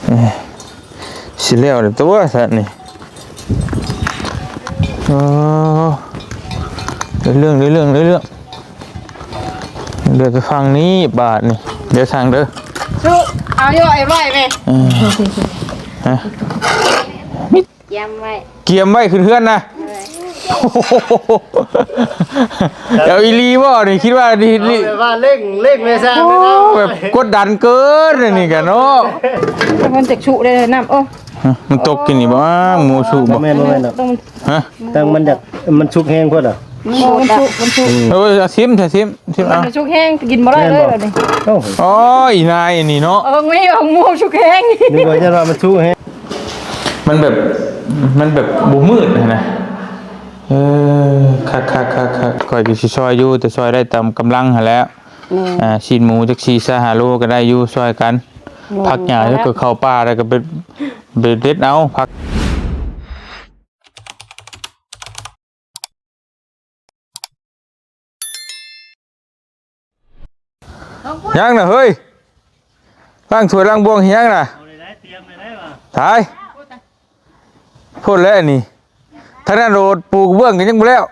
ເອີ ຊິແລ້ວແລ້ວຕົວຊັ້ນນີ້. ໂອ້ ເລື່ອງ ເລື່ອງ ເລື່ອງ ເຫຼືອແຕ່ຝັ່ງນີ້ບາດນີ້. ດຽວສັ່ງເດີ. ສຸ ເອົາຢູ່ໄອ້ໄວ້ແມ່. ເອີ ຮະ ກຽມໄວ້ ກຽມໄວ້ຂຶ້ນເຮືອນນະ. ເອີ ເອົາອີ່ຫຼີບໍ່ນີ້? ຄິດວ່າດີ ເອົາແບບວ່າເລັ່ງ ເລັ່ງແມ່ຊ່າງເລີຍເນາະ. ແບບກົດດັນເກີນອັນນີ້ກະເນາະ. ມັນຈັກຊຸໄດ້ນ້ຳ. ໂອ້ ຮະ ມັນຕົກກິນນີ້ບໍ່? ໝູຊຸບໍ່? ບໍ່ແມ່ນ ບໍ່ແມ່ນດອກ. ຮະ ຕັ້ງມັນຢາກ ມັນສຸກແຮງໂພດລະ. ມັນສຸກ ມັນສຸກ. ເອີ ຊິມ ຊິມ ຊິມເອົາ. ມັນສຸກແຮງ ກິນບໍ່ໄດ້ເລີຍແບບນີ້. ໂອ້ ໂອ້ຍ ນາຍອັນນີ້ເນາະ. ເອີ ມີບັກມ່ວງສຸກແຮງ. ນຶກວ່າຢ້ານວ່າມັນສຸກແຮງ. ມັນແບບ ມັນແບບບໍ່ມືດຫັ້ນນະ. ເອີ ຄັກໆໆໆ. ຂ້ອຍກໍຊິຊ່ອຍຢູ່ ແຕ່ຊ່ອຍໄດ້ຕາມກຳລັງຫັ້ນແຫຼະ. ແມ່ນ. ອ່າ ຊີ້ນໝູຈັກສີ່ສາມໂລກໍໄດ້ຢູ່ ຊ່ອຍກັນ. ແມ່ນ. ຜັກຫຍ້າແລ້ວກໍເຂົ້າປ່າ ແລ້ວກໍໄປ ໄປເດັດເອົາຜັກ. ຍັງນະເຮີ້ຍ ລ້າງຖ້ວຍລ້າງບ່ວງເຮັດຫຍັງນະ? ເອົາໄດ້ ໄດ້ຕຽມໄດ້ ໄດ້ຫວາ? ຕາຍ ໂພດແລ້ວນີ້. ທາງນັ້ນໂອດ ປູກະເບື້ອງກໍຍັງບໍ່ແລ້ວ.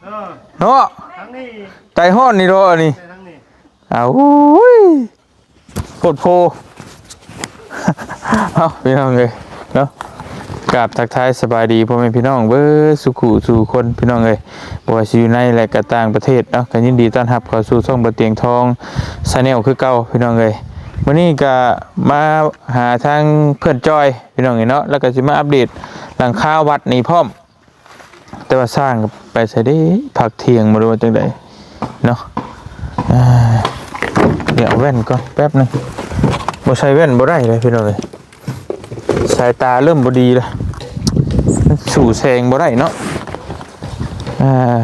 ເອີ ເນາະ ທາງນີ້ ໃຈຮ້ອນນີ້ດອກອັນນີ້. ໃຈທາງນີ້. ອ້າວ ໂອ້ຍ ໂພດໂພ. ເອົາ ພີ່ນ້ອງເອີຍເນາະ ກາບທັກທາຍສະບາຍດີພໍ່ແມ່ພີ່ນ້ອງເບິດສູ່ຄູ່ສູ່ຄົນ ພີ່ນ້ອງເອີຍ ບໍ່ວ່າຊິຢູ່ໃນ ແລະ ກະຕ່າງປະເທດເນາະ. ກໍຍິນດີຕ້ອນຮັບເຂົ້າສູ່ຊ່ອງບ່າວຕຽງທອງ Channel ຄືເກົ່າ ພີ່ນ້ອງເອີຍ. ມື້ນີ້ກະມາຫາທາງເພື່ອນຈອຍ ພີ່ນ້ອງເອີຍເນາະ ແລ້ວກໍຊິມາອັບເດດຫຼັງຄາວັດນີ້ພ້ອມ. ແຕ່ວ່າຊ່າງໄປໃສເດ້ ພັກທ່ຽງບໍ່ຮູ້ວ່າຈັ່ງໃດເນາະ. ອ່າ ດຽວເອົາແວ່ນກ່ອນແປັບໜຶ່ງ. ບໍ່ໃສ່ແວ່ນບໍ່ໄດ້ເລີຍພີ່ນ້ອງເອີຍ ສາຍຕາເລີ່ມບໍ່ດີແລ້ວ ມັນສູ້ແສງບໍ່ໄດ້ເນາະ. ອ່າ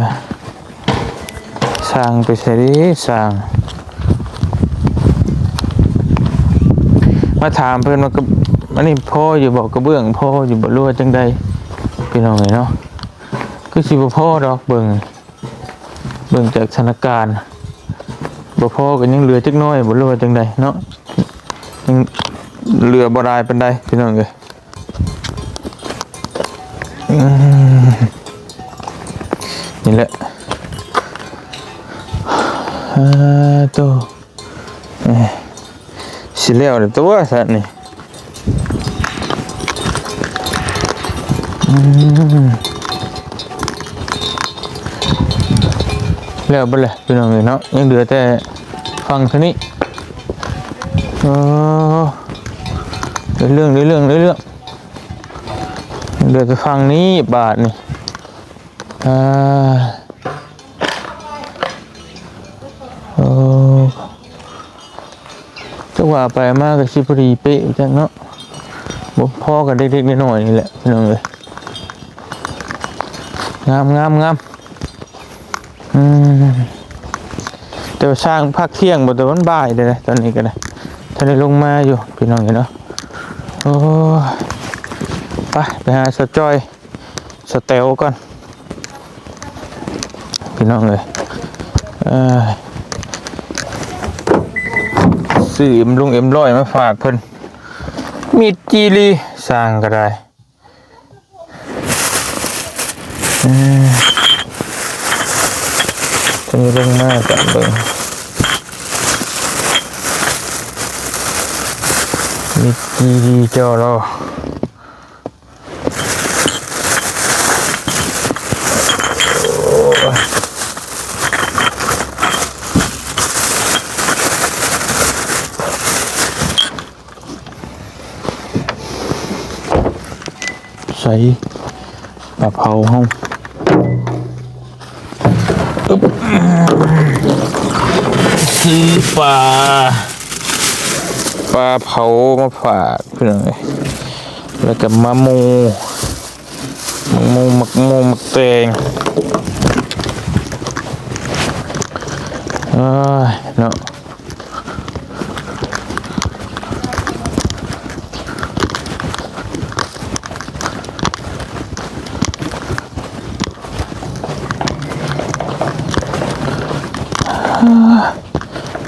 ຊ່າງໄປໃສເດ້ ຊ່າງ ມາຖາມເພິ່ນວ່າ ກະ ອັນນີ້ພໍຢູ່ບໍ່? ກະເບື້ອງພໍຢູ່ບໍ່ ຫຼືວ່າຈັ່ງໃດ ພີ່ນ້ອງເອີຍເນາະ? ຄືຊິບໍ່ພໍດອກ ເບິ່ງ ເບິ່ງຈາກສະຖານະການ ບໍ່ພໍກໍຍັງເຫຼືອຈັກໜ້ອຍບໍ່ ຫຼືວ່າຈັ່ງໃດເນາະ? ຍັງເຫຼືອບໍ່ຫຼາຍປານໃດ ພີ່ນ້ອງເອີຍ. ອືມ ນີ້ແຫຼະ ອ່າ ໂຕ ເອີ ຊິແລ້ວແລ້ວຕົວຊັ້ນນີ້. ອືມ ແລ້ວເບິດແລ້ວພີ່ນ້ອງເອີຍເນາະ ຍັງເຫຼືອແຕ່ຝັ່ງທາງນີ້. ເອີ ເລື່ອງ ເລື່ອງ ເລື່ອງ ເຫຼືອແຕ່ຝັ່ງນີ້ບາດນີ້. ອ່າ ໂອ້ ຈັກວ່າໄປມາກໍຊິພໍດີເປະຈັກເນາະ ບໍ່ພໍກັນເລັກໆນ້ອຍໆນີ້ແຫຼະ ພີ່ນ້ອງເອີຍ. ງາມໆໆ ອືມ ແຕ່ວ່າຊ່າງພັກທ່ຽງບໍ່ ແຕ່ມັນບ່າຍເດ້ ຕອນນີ້ກໍໄດ້ ທັນໄດ້ລົງມາຢູ່ ພີ່ນ້ອງເອີຍເນາະ. ໂອ້ຍ ໄປ ໄປຫາສາວຈ້ອຍ ສະແຕວກ່ອນ ພີ່ນ້ອງເອີຍ. ເອີ ຊື້ເອັມລົງເອັມຮ້ອຍມາຝາກເພິ່ນ ມິດຈີ່ຫຼີ່ ຊ່າງກໍໄດ້. ເອີ ເພິ່ນລົງມາກັນເບິ່ງ ມິດຈີ່ຫຼີ່ຈໍລໍ. ໂອ້ຍ ໃສ່ປາເຜົາເຮົາ ອຶບ ຊື້ປາ ປາເຜົາມາຝາກພີ່ນ້ອງເອີຍ ແລ້ວກໍມາໝູ່ ໝາກໂມ ໝາກໂມ ໝາກແຕງ ເອີ ເນາະ.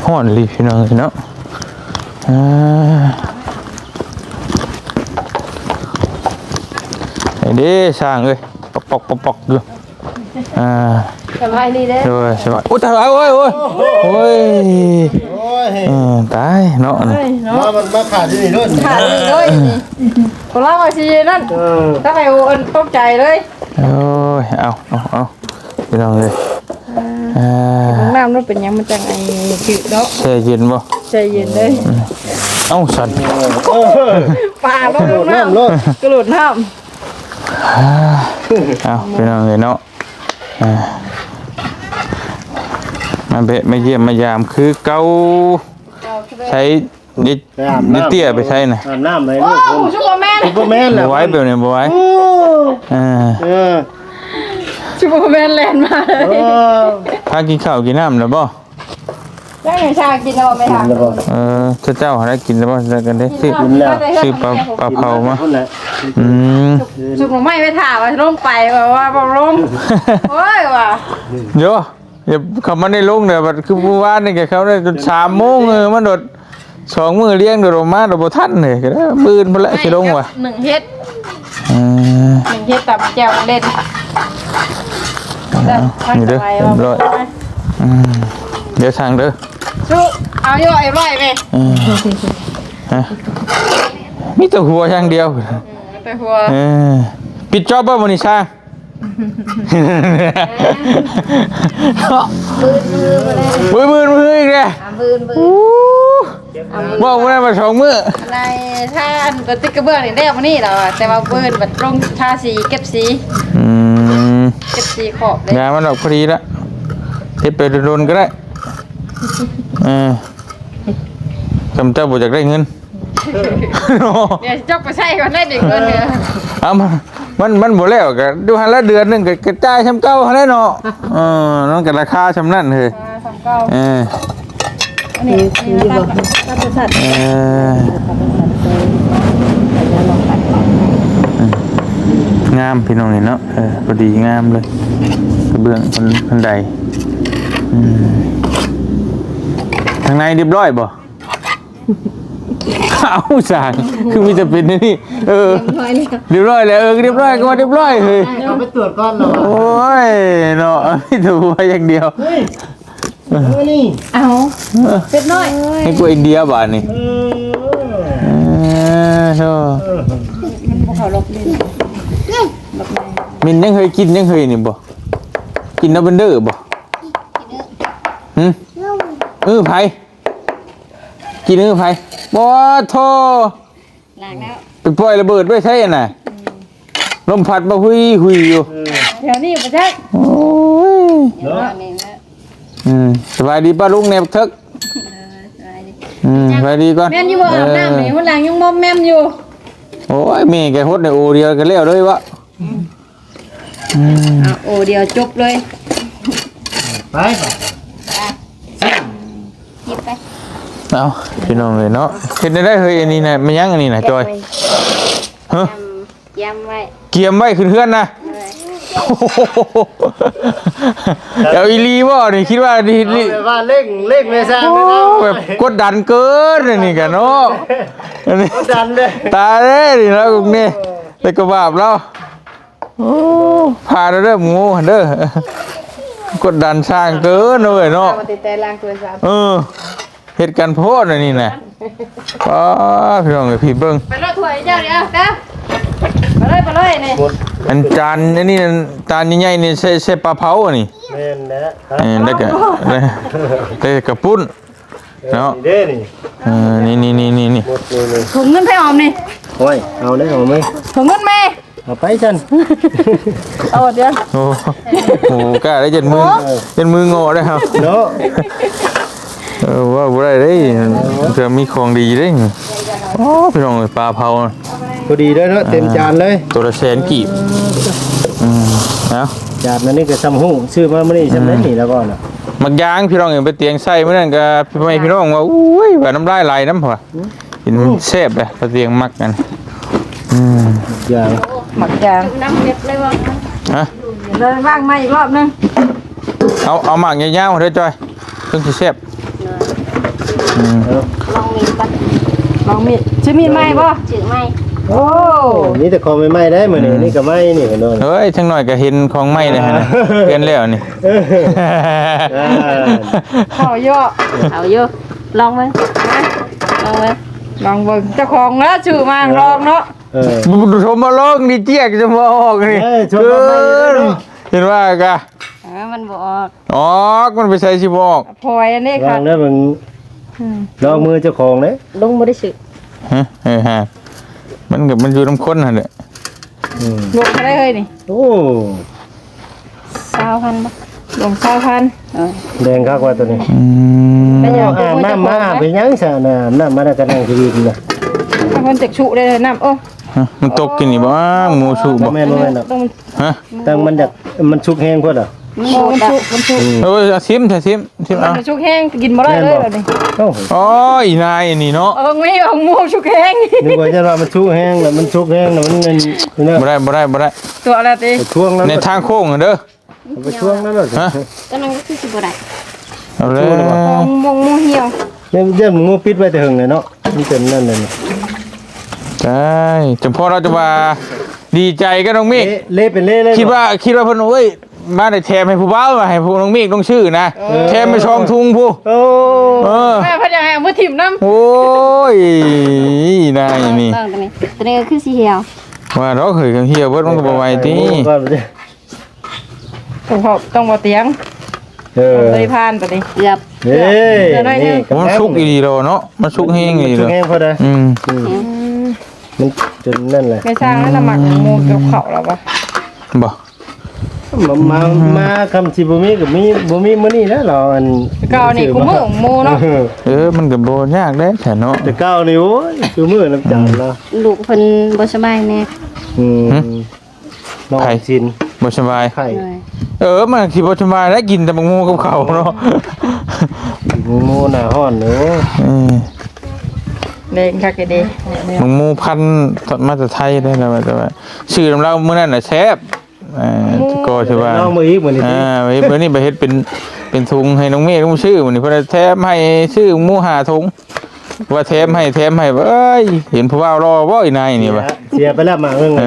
ຮ້ອນອີ່ຫຼີພີ່ນ້ອງເອີຍເນາະ ອ່າ. ເດ້ຊ່າງເອີຍ ປອກໆໆໆຢູ່. ອ່າ ສະບາຍດີເດ້. ໂດຍ ສະບາຍ. ໂອ້ຍ ຕາຍ ໂອ້ຍ ໂອ້ຍ ໂອ້ຍ ໂອ້ຍ ເອີ ຕາຍເນາະ. ເອີຍ ເນາະ ມາ ມັນມາຂາດຢູ່ນີ້ໂລດ ຂາດຢູ່ນີ້ໂລດນີ້. ພວກເຮົາວ່າຊິນັ້ນ ເອີ ຖ້າໄປ ໂອ້ ຕົກໃຈເລີຍ. ໂອ້ຍ ເອົາ ເອົາ ເອົາ ພີ່ນ້ອງເອີຍ. ອ່າ ເບິ່ງນ້ຳເນາະ ເປັນຫຍັງມັນຈັ່ງອັນນີ້ຈື່ເນາະ. ແຊ່ເຢັນບໍ່? ແຊ່ເຢັນເລີຍ. ເອົ້າ ສັ່ນ ປາລົງນ້ຳ ກະໂດດນ້ຳ. ອ່າ ເອົາ ພີ່ນ້ອງເອີຍເນາະ. ອ່າ ມາແວະມາຢ້ຽມມາຢາມຄືເກົ່າ. ໃຊ້ເດັກ ໄປອາບນ້ຳ ເດັກເຕ້ຍໄປໃສນະ? ອາບນ້ຳໃຫ້ລູກ. ໂອ້ ຊຸບເປີແມນ ຊຸບເປີແມນແຫຼະ ບໍ່ໄຫວແບບນີ້ ບໍ່ໄຫວ. ໂອ້ ເອີ ຊຸບເປີແມນແລ່ນມາເລີຍ. ໂອ້ ພາກິນເຂົ້າກິນນ້ຳແລ້ວບໍ່? ຍັງ ຍັງ ຊາກິນແລ້ວບໍ່? ໄປຖາມ. ກິນແລ້ວບໍ່? ເອີ ເຈົ້າ ເຈົ້າຫາໄດ້ກິນແລ້ວບໍ່? ແລ້ວກັນເດ້ ຊື້ ກິນແລ້ວ ຊື້ປາ ປາເຜົາມາ. ອືມ ຊຸບໜໍ່ໄມ້ໄປຖ້າວ່າລົງໄປ ວ່າ ວ່າບໍ່ລົງ. ໂອ້ຍ ວ່າ ໂຢ ຢ່າເຂົ້າມາໃນລົງເດີ. ບັດຄືມື້ວານນີ້ກໍເຂົ້າໄດ້ຈົນສາມໂມງ. ເອີ ມັນໂດດ ສອງມື້ລຽງໂດດອອກມາໂດດບໍ່ທັນເລີຍ. ມື້ອື່ນພຸ້ນແຫຼະ ຊິລົງວ່າ ໜຶ້ງເຫັດ. ເອີ ໜຶ້ງເຫັດຕຳແຈ່ວເຫຼັ້ນ. ນີ້ເດີ ຮຽບຮ້ອຍ. ອືມ ດຽວສັ່ງເດີ ຊຸ ເອົາຢູ່ ຮຽບຮ້ອຍແມ່. ເອີ ຮະ ມີແຕ່ຫົວຢ່າງດຽວ. ອືມ ແຕ່ຫົວ. ເອີ ປິດຈອບບໍ່ມື້ນີ້ຊ່າງ? ບືນ ບືນ ບືນ ບືນອີກແລ້ວ. ອ່າ ບືນ ບືນ. ເວົ້າບໍ່ໄດ້ມາສອງມື້. ໃນທ່ານກໍຕິດກະເບື້ອງນີ້ແລ້ວມື້ນີ້ແລ້ວ ແຕ່ວ່າບືນບັດລົງທາສີ ເກັບສີ. ອືມ ເກັບສີຂອບເດ້. ຢ່າມັນດອກ ພໍດີລະ ເຮັດໄປດົນໆກໍໄດ້. ເອີ ຄຳເຈົ້າບໍ່ຢາກໄດ້ເງິນ. ດຽວຈະໄປໃຊ້ກ່ອນໄດ້ເດ້ເງິນ. ເອົາ ມັນ ມັນ ມັນບໍ່ແລ້ວກໍຢູ່ຫັ້ນລະ ເດືອນໜຶ່ງກໍ ກໍຈ່າຍຊ່ຳເກົ່າຫັ້ນແຫຼະເນາະ. ເອີ ມັນກໍລາຄາຊ່ຳນັ້ນເຮີ້ຍ. ອ່າ ຊ່ຳເກົ່າ. ເອີ ອັນນີ້ ເອີ ງາມພີ່ນ້ອງນີ້ເນາະ. ເອີ ພໍດີງາມເລີຍ ກະເບື້ອງ ບັນ ບັນໄດ. ອືມ ທາງໃນຮຽບຮ້ອຍບໍ່? ເອົາ ຊ່າງ ຄືມີແຕ່ເປັນອັນນີ້. ເອີ ຮຽບຮ້ອຍແລ້ວ ຮຽບຮ້ອຍແລ້ວ. ເອີ ຮຽບຮ້ອຍກໍວ່າຮຽບຮ້ອຍເຮີ້ຍ. ເອົາໄປຕວດກ່ອນເນາະ. ໂອ້ຍເນາະ ມີແຕ່ຫົວຢ່າງດຽວ. ເຮີ້ຍ ເອົາ ເອົາ ເປັດນ້ອຍ ໃຫ້ກວ່າອິນເດຍບາດນີ້. ເອີ ເອີ ໂທ້ ມັນບໍ່ເຂົ້າລັອກເດ້. ມິນຍັງເຄີຍກິນ ຍັງເຄີຍນີ້ບໍ່? ກິນລາເວັນເດີບໍ່? ຫຶ? ເອີ ໃຜ? ກິນມື້ໃຜ? ບໍ່ໂທ ລ້າງແລ້ວ ໄປປ່ອຍລະເບີດໄວ້ໃສຫັ້ນນະ? ອືມ ລົມພັດມາຫຸຍໆຢູ່ ເອີ ແຖວນີ້ບໍ່ຈັກ. ໂອ້ຍ ເນາະ ອືມ ສະບາຍດີປ້າລຸງແດ່ບັກເຖິກ. ເອີ ສະບາຍດີ ອືມ ສະບາຍດີກ່ອນ. ແມ່ນຢູ່ບໍ່? ເອີ ອາບນ້ຳນີ້ ຫົວຫຼັງຍັງມອມແມມຢູ່. ໂອ້ຍ ແມ່ກໍຫົດໃນໂອດຽວກໍແລ້ວເລີຍວະ. ອືມ ອືມ ອ່ະ ໂອດຽວຈົບເລີຍ. ໄປ ໄປ ຫຍິບໄປ. ເອົາ ພີ່ນ້ອງເອີຍເນາະ ເຮັດແນວໃດເຮີ້ຍ? ອັນນີ້ນະ ແມ່ນຫຍັງອັນນີ້ນະ ຈອຍ? ຮະ? ກຽມໄວ້ ກຽມໄວ້ຂຶ້ນເຮືອນນະ. ເອີ ເອົາອີ່ຫຼີບໍ່ນີ້? ຄິດວ່ານີ້ ເອົາແບບວ່າເລັ່ງ ເລັ່ງແມ່ຊ່າງ ໂອ້ ແບບກົດດັນເກີນອັນນີ້ກະເນາະ. ອັນນີ້ກົດດັນເດ້ ຕາຍແລ້ວນີ້ເນາະ ນີ້ ແຕ່ກໍບາບແລ້ວ. ໂອ້ ພາເດີ ເດີ ໝູຫັ້ນເດີ ກົດດັນຊ່າງເກີນເວີຍເນາະ. ເອົາແຕ່ລ້າງຖ້ວຍຊາມ ເອີ ເຮັດກັນໂພດອັນນີ້ນະ. ປ້າ ພີ່ນ້ອງເອີຍ ພີ່ເບິ່ງ ໄປເລີຍຖ້ວຍເຈົ້ານີ້ ເອົາ ໄປເລີຍ ໄປເລີຍນີ້. ອັນຈານອັນນີ້ ຈານໃຫຍ່ໆນີ້ ໃສ່ ໃສ່ປາເຜົາອັນນີ້. ແມ່ນແຫຼະ ເອີ ແລ້ວກໍ ແລ້ວກໍປຸ້ນ ເນາະ ເອີ ນີ້ເດ້ນີ້ ເອີ ນີ້ ນີ້ ນີ້ ນີ້ ນີ້ ໝົດນີ້ ນີ້ ຖົງເງິນໃຜອອມນີ້? ໂອ້ຍ ເອົາເດ້ ເອົາໄໝ? ຖົງເງິນແມ່ ເອົາໄປຊັ້ນ ເອົາດຽວ ໂອ້ ໂຫ ກ້າໄດ້ ຢັນມື ໂອ້ ຢັນມືງໍໄດ້ເຮົາເນາະ. ເອີ ເວົ້າບໍ່ໄດ້ເດ້ ເພື່ອມີຂອງດີເດ້. ໂອ້ ພີ່ນ້ອງເອີຍ ປາເຜົາ ພໍດີເດ້ເນາະ ເຕັມຈານເລີຍ ໂຕລະແສນກີບ. ອືມ ເອົາ ຈານອັນນີ້ກໍຊ່ຳຫູ້ ຊື້ມາມື້ນີ້ຊ່ຳໃດນີ້ລະບໍ່ນະ. ໝາກຢາງພີ່ນ້ອງເອີຍ ໄປຕຽງໃສ່ມື້ນັ້ນກໍ ພໍ່ແມ່ພີ່ນ້ອງວ່າ ໂອ້ຍ ວ່ານ້ຳລາຍໄຫຼນຳ ວ່າ ກິນແຊບເດ້ ປາຕຽງມັກອັນ. ອືມ ຢາງ ໝາກຢາງ ນ້ຳເລັບເລີຍວ່າ ຮະ ເລີຍວາງໃໝ່ອີກລອບໜຶ່ງ. ເອົາ ເອົາໝາກຍາວໆເດີຈອຍ ເພິ່ນຊິແຊບ. ອືມ ລອງມີດກ່ອນ ລອງມີດ ຊື້ມີດໃໝ່ບໍ່? ຊື້ໃໝ່ ໂອ້ ມີແຕ່ຂອງໃໝ່ໆໄດ໋ມື້ນີ້ ອືມ ນີ້ກໍໃໝ່ນີ້ເນາະ. ເອີຍ ຈັກໜ້ອຍກໍເຫັນຂອງໃໝ່ແລ້ວຫັ້ນນະ ອ່າ ເຮືອນແລ້ວນີ້ ອ່າ ເຂົ້າຢູ່ ເຂົ້າຢູ່ ລອງເບິ່ງ ລອງເບິ່ງ ລອງເບິ່ງ ເຈົ້າຂອງລະຊື່ມາ ເອີ ລອງເນາະ. ເອີ ບໍ່ ບໍ່ຊົມມາລອງນີ້ ຈຽກຈະມາອອກນີ້ ເອີ ຊົມມາໃໝ່ເນາະ. ເອີ ເຫັນວ່າກະ ເອີ ມັນບໍ່ອອກ ອອກ ມັນໄປໃສຊິບໍ່ອອກ ພອຍອັນນີ້ ລອງເດີເບິ່ງ ອືມ ລອງມືເຈົ້າຂອງເດ້ ລົງບໍ່ໄດ້ຊື້ ຮະ ເອີ ຮະ ມັນກໍ ມັນຢູ່ນຳຄົນຫັ້ນແຫຼະ ອືມ ລົງເທົ່າໃດເຮີ້ຍນີ້ ໂອ້ ຊາວພັນບໍ່ ລົງຊາວພັນ ເອີ ແດງຄັກວ່າຕົວນີ້ ອືມ ເອົາອາບນ້ຳມາ ອາບໄປຫຍັງຊະ ອາບນ້ຳມາແລ້ວກໍນັ່ງທີ່ດິນນະ ມັນຈັກຊຸໄດ້ນ້ຳ ໂອ້ ຮະ ມັນຕົກກິນນີ້ບໍ່ ໝູຊຸບໍ່ ບໍ່ແມ່ນ ບໍ່ແມ່ນດອກ ຕ້ອງ ຮະ ຕັ້ງມັນຢາກ ມັນສຸກແຮງໂພດລະ ມັນ ໂອ້ ມັນສຸກ ມັນສຸກ ອືມ ເອີ ຊິມ ຊິມ ຊິມ ເອົາ ມັນສຸກແຮງ ກິນບໍ່ໄດ້ເລີຍແບບນີ້ ໂອ້ ໂອ້ຍ ນາຍອັນນີ້ເນາະ ເອີ ມີບັກມ່ວງສຸກແຮງ ນຶກວ່າຈະວ່າມັນສຸກແຮງລະ ມັນສຸກແຮງລະ ມັນ ມັນ ບໍ່ໄດ້ ບໍ່ໄດ້ ບໍ່ໄດ້ ຕົວະແລ້ວຕິ ໄປທວງລະ ໃນທາງໂຄ້ງເດີ ໄປທວງລະ ຮະ ຕົວນັ້ນກໍຄືຊິບໍ່ໄດ້ ເອົາເລີຍ ຂອງມົງໝູຫ່ຽວ ຍັງ ຍັງໝູປິດໄວ້ແຕ່ເຫິງເລີຍເນາະ ມັນເປັນນັ້ນເລີຍ ໃຊ່ ຈຳພໍລາວຈະວ່າ ດີໃຈກັບນ້ອງເມກ ເລ ເລເປັນເລເລີຍ ຄິດວ່າ ເນາະ ຄິດວ່າເພິ່ນ ໂອ້ຍ ມາໄດ້ແຖມໃຫ້ຜູ້ບ່າວ ວ່າໃຫ້ພວກນ້ອງເມກຕ້ອງຊື້ນະ ເອີ ແຖມໄປສອງທຸງພຸ້ນ ໂອ້ ເອີ ແມ່ເພິ່ນຢາກໃຫ້ເອົາມາຖິ້ມນຳ ໂອ້ຍ ນາຍນີ້ ເບິ່ງ ເບິ່ງຕົວນີ້ ຕົວນີ້ກໍຄືຊິຫ່ຽວ ວ່າດອກເຮີ້ຍ ຄັນຫ່ຽວເບິດມັນກໍບໍ່ໄຫວຕິ ໂອ້ ຕ້ອງເວົ້າຕຽງ ເອີ ບໍ່ໄດ້ຜ່ານປານນີ້ ເກືອບ ເອີ ເກືອບໜ້ອຍໜຶ່ງ ນີ້ ມັນສຸກອີ່ຫຼີດອກເນາະ ມັນສຸກແຮງອີ່ຫຼີດອກ ມັນສຸກແຮງພໍໄດ້ ອືມ ອືມ ມັນຈົນນັ້ນແຫຼະ ແມ່ຊ່າງນັ້ນນະມັກໝູກັບເຂົ້າລະວະ ບໍ່ ມາ ມາ ມາ ຄຳຊິບໍ່ມີກໍມີ ບໍ່ມີມື້ນີ້ແຫຼະ ລາວອັນ ແຕ່ເກົ່ານີ້ ຊື້ ຄູ່ມື້ໝູເນາະ ເອີ ມັນກໍບໍ່ຍາກເດ້ຊັ້ນເນາະ ແຕ່ເກົ່ານີ້ ໂອ້ຍ ຊຸມື້ນຳຈານລະ ລູກເພິ່ນບໍ່ສະບາຍແນ່ ອືມ ຫຶ? ນ້ອງ ໃຜ? ຊິນ ບໍ່ສະບາຍ ໄຂ້ ໂດຍ ເອີ ມັນຊິບໍ່ສະບາຍແລ້ວ ກິນແຕ່ໝາກໂມກັບເຂົ້າເນາະ ໝາກໂມໜ້າຮ້ອນເດີ ເອີ ແດງຄັກເດ້ ໝາກໂມພັນມາແຕ່ໄທເດ້ ແຕ່ວ່າ ແຕ່ວ່າຊື້ນຳລາວມື້ນັ້ນນະແຊບ ເອີ ກໍຊິວ່າ ລອງມື້ອີກມື້ນີ້ ອ່າ ມື້ນີ້ໄປເຮັດເປັນ ເປັນທຸງໃຫ້ນ້ອງເມກ ຕ້ອງຊື້ມື້ນີ້ ເພິ່ນແຖມໃຫ້ ຊື້ໝາກໂມຫ້າທຸງ ວ່າແຖມໃຫ້ ແຖມໃຫ້ ເອີຍ ເຫັນຜູ້ບ່າວຫຼໍ່ບໍ່ອີນາຍນີ້ວະ ເສຍໄປແລ້ວໝາກໜຶ່ງ ເອີ